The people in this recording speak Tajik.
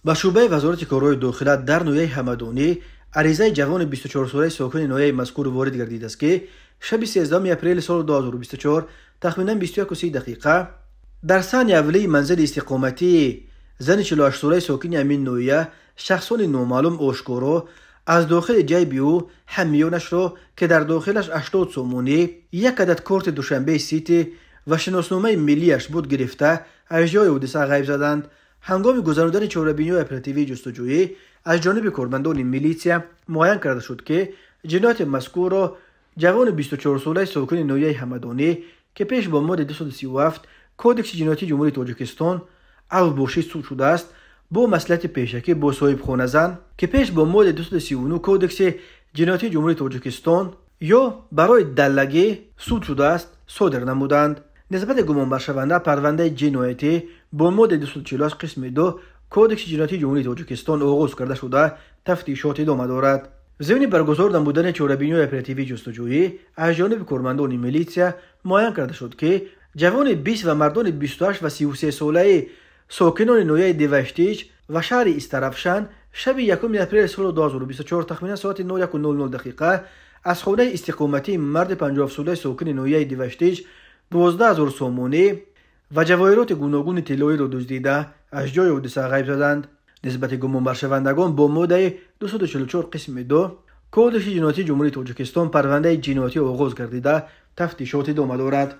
Ба шӯъбаи Вазорати корҳои дохила дар ноҳияи Ҳамадонӣ аризаи ҷавони 24-солаи сокини ноҳияи мазкур ворид гардидааст, ки шаби 13 апрели соли 2024 тахминан 21:30 дақиқа дар саҳни аввалии манзили истиқоматии зани 48-солаи сокини ҳамин ноҳия шахсони номаълум ошкоро аз дохили ҷайби ӯ ҳамёнашро, ки дар дохилаш 80 сомонӣ, як адад корти Душанбеи Сити ва шиносномаи миллиаш буд, гирифта аз ҷои ҳодиса ғайб заданд. Ҳангоми гузаронидани чорабиниҳои оперативии ҷустуҷӯӣ аз ҷониби кормандони милитсия муайян карда шуд, ки ҷинояти мазкурро ҷавони 24-солаи сокини ноҳияи Ҳамадонӣ, ки пеш бо моддаи 237 Кодекси ҷиноятии Ҷумҳурии Тоҷикистон авбошӣ суд шудааст, бо маслиҳати пешакӣ бо соҳибхоназан, ки пеш бо моддаи 239 Кодекси ҷиноятии Ҷумҳурии Тоҷикистон ё барои даллагӣ суд шудааст, содир намуданд. Нисбати гумонбаршаванда парвандаи ҷиноятӣ бо моддаи 248 қисми 2 Кодекси ҷиноятии Ҷумҳурии Тоҷикистон оғоз карда шуда, тафтишот идома дорад. Зимни баргузор намудани чорабиниҳои оперативии ҷустуҷӯӣ аз ҷониби кормандони милитсия муайян карда шуд, ки ҷавони 20 ва мардони 28 ва 33 солаи сокинони ноҳияи Деваштич ва шаҳри Истаравшан шаби 1 апрели соли 2024 тахминан соати 01:00 дақиқа аз хонаи истиқоматии марди 57-солаи сокини ноҳияи Деваштич 12 000 сомонӣ ва ҷавоҳироти гуногуни тиллоиро дуздида аз ҷои ҳодиса ғайб заданд. Нисбати гумонбаршавандагон бо моддаи 244 қисми 2 Кодекси ҷиноятии Ҷумҳурии Тоҷикистон парвандаи ҷиноятӣ оғоз гардида, тафтишот идома дорад.